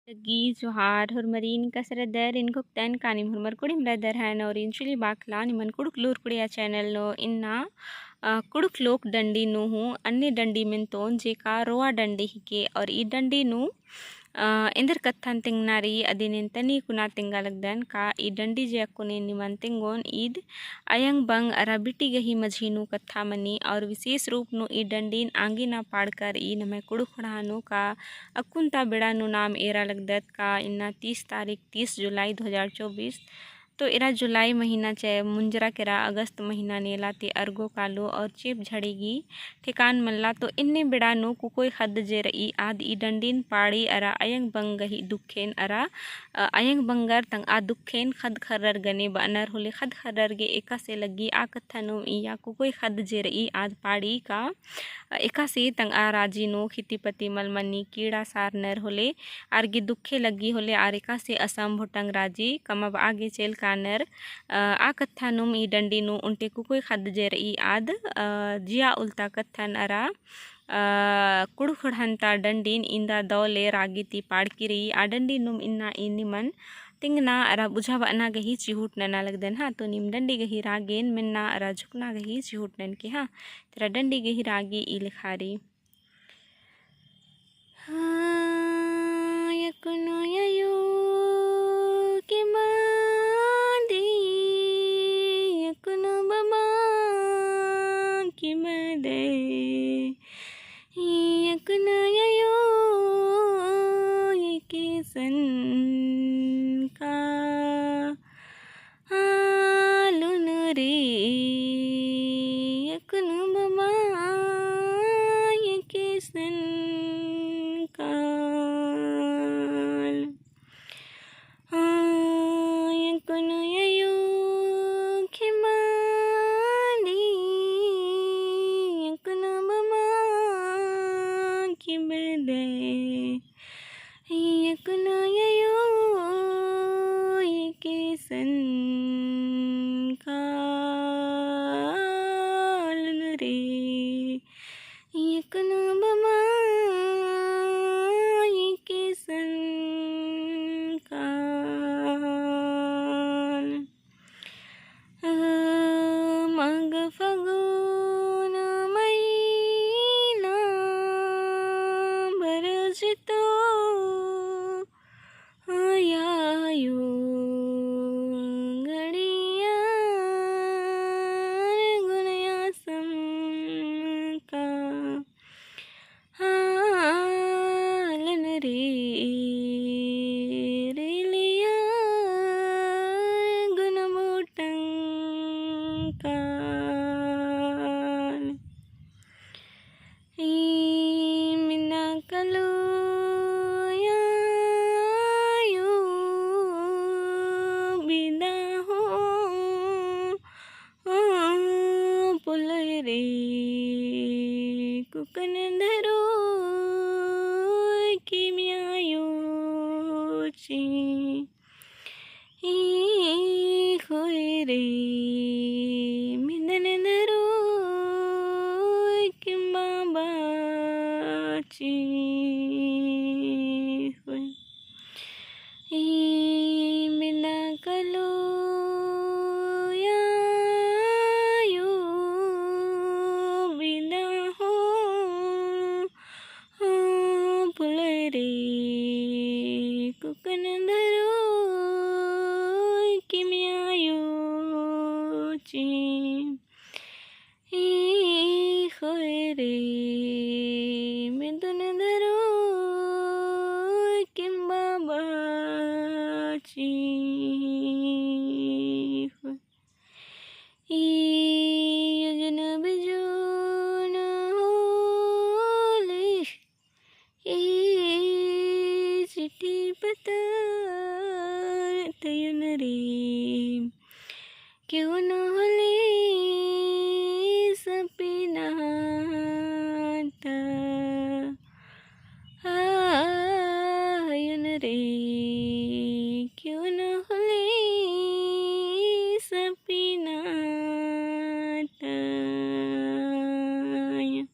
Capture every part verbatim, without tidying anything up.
लग्गी जोहार होरमरिन, कस रअदर? एन ओक्तन का नीम होरमर कुड़िम रअदर हन और इंचुली बाखला निमन कुँड़ुख़ लूर कुड़िया channel नू इन्ना, अ, कुँड़ुख़ लोक डंडी नू हूँ अन्ने डंडी मेन्तोन जेका रोआ डंडी हिके और ई डंडी नू, अ, एन्देर कत्थन तेंगना रई अदिन एन तनी कुना तेंगा लगदन का ई डंडी जे अक्कुन एन निमन तेंगोन ईद अयंग बंग अरा बिटी गही मझी नू कत्था मनी और विशेष रूप नू ई डंडीन आंगी ना पाड़कर ई नम्है कुँड़ुख़ ख़ोंड़हा नू का अक्कुन ता बेड़ा नू नाम एरा लगदत का इन्ना तीस तारीख, तीस जुलाई दो हज़ार चौबीस। तो एरा जुलाई महीना चाहे मुंजरा केरा अगस्त महीना नेला ती अरगो कालो और चेंप झड़ी गही ठेकान मल्ला। तो इन्ने बेड़ा नू कुकोय ख़द्द जे रई आद ई डंडीन पाड़ी अरा अयंग बंग गही दुखेन अरा, अ, अयंग बंगर तंगआ दुखेन ख़द्द ख़र्रर गने बअनर होले ख़द्द ख़र्रर गे एकासे लग्गी आ कत्था नू इया कुकोय ख़द्द जे रई आद पाड़ी का एकासे तंगआ राजी नू खिती पती मल मनी कीड़ा सारनर होले आर गे दुखे लग्गी होले आर एकासे असम भोटंग राजी कमबआ गे चेल कानर। अ, आ कत्था नुम ई डंडी नू ओन्टे कुकोय ख़द्द जे रई आद, अ, जिया उल्ता कत्थन अरा, अ, कुँड़ुख़ ख़ोंड़हन ता डंडीन इन्दा दव ले रागी ती पाड़की रई। आ डंडी नुम इन्ना ई निमन तिंगना अरा बुझाबअना गही चिहुट नना लगदन हाँ। तो नीम डंडी गही रागेन मेन्ना अरा झुकना गही चिहुट ननके हाँ। तेरा डंडी गही रागी ई लेखा रई। हाँ, यकुनु ययो के मादी, यकुनु बबा के मदे, यकुनु ययो ये के सन का आलुन रे, यकुनु बबा ये के सन का आलुन। हाँ, यकुनु ययो खेमानी, यकुनु बबा के बदे। यकुनु ययो ये के सन का आलुन रे। यकुनु बबा ये के सन का आलुन। अ, मग फगुन महीना बरजितो आयो गड़िया गुनया समका। आलुन रे रेलिया गुन बोटंकाल। ई मिना कलुया यो बिदा हो आ, पुलय रे कुकन धरो किमियायो ची। ई खोय रे मिदन धरो किम्बा बाची। खोय ई मिदा कलुया यो बिदा हो, हो पुलय रे कुकन धरो किमियायो ची। ई खोय रे मिदन धरो किम्बा बाची। ई अजनबी जून होले ई चिट्ठी पतर तयुन रे, क्यों न होले सपना ता आयुन रे, क्यों न होले सपना ता आयुन।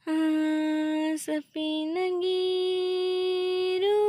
आ, सपना गिरो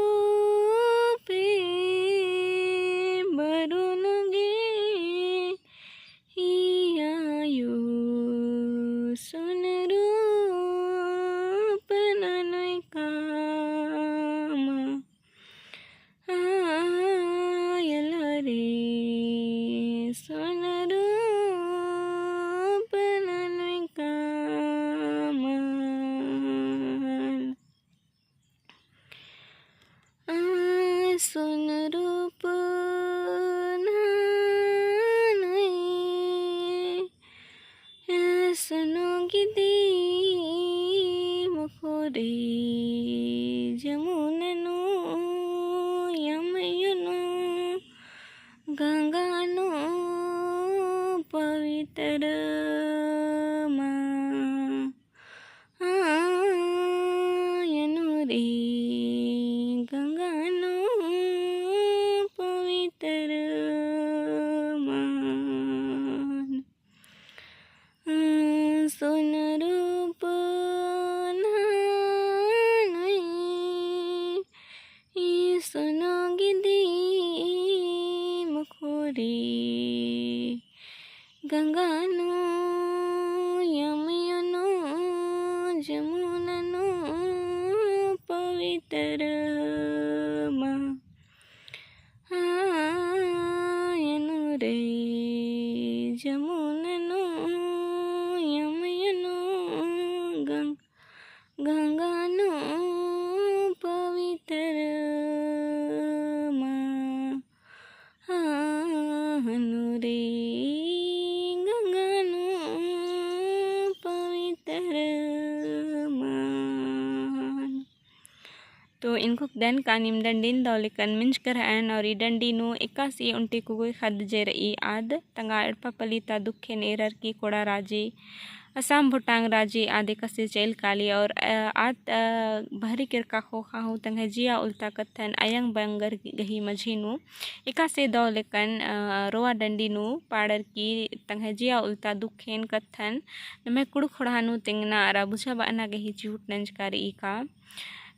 सोन रूप ननई, सोनो गिदी मुखोरी, जमुना नू यमयनो गंगा नू पवित्र मा। आयनो रे गंगा नू पवित्र मान। सोन रूप ननई, सोनो गिदी मुखोरी, गंगा नू यमयनो जमुना नू पवित्र मा। आयनो रे जमुना नू यमयनो गंगा गंगा नू पवित्र मा। आयनो रे गंगा नू पवित्र मा। तो एन गुक्तन का नीम डंडिन दव लेकन मिंजकर हएन और ई डंडी नू एकासे ओन्टे कुकोय ख़द्द जे रई आद तंगआ एड़पा पल्ली ता दुखेन एरर की कोड़ा राजी, असाम भोटांग राजी आद एकासे चइल काली और, अ, आद, अ, बहरी केरका ख़ोख़ा हूँ तंग्है जिया उल्ता कत्थन अयंग बंगर गही मझी नू एकासे दव लेकन, अ, रोवा डंडी नू पाड़र की तंग्है जिया उल्ता दुखेन कत्थन नम्है कुँड़ुख़ ख़ोंड़हा नू तेंगना अरा बुझाबअना गही चिहुट नंजका रई का।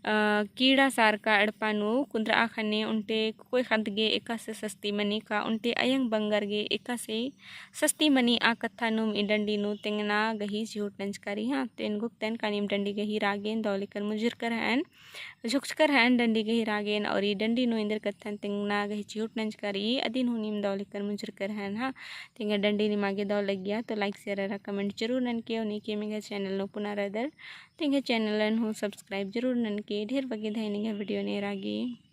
अ, कीड़ा सारका एड़पा नू कुन्दरआ ख़ने ओन्टे कुकोय ख़द्द गे एकासे सस्ती मनी का ओन्टे अयंग बंगर गे एकासे सस्ती मनी आ कत्था नुम ई डंडी नू तेंगना गही चिहुट नंजका रई। हाँ, तो एन गुक्तन का नीम डंडी गही रागेन दव लेकन मुंजुरकर हएन, झुकचकर हएन डंडी गही रागेन और ई डंडी नू एन्देर कत्थन तेंगना गही चिहुट नंजका रई अदिन हूँ नीम दव लेकन मुंजुरकर हएन। हाँ, तेंगा डंडी निमा गे दव लग्गिया तो like, share अरा comment जरूर ननके और नीके एंग्है channel नू पुना रअदर तेंग्है channel हूँ subscribe जरूर ननके। ढेर बग्गे धैन एंग्है video नू एरा गे।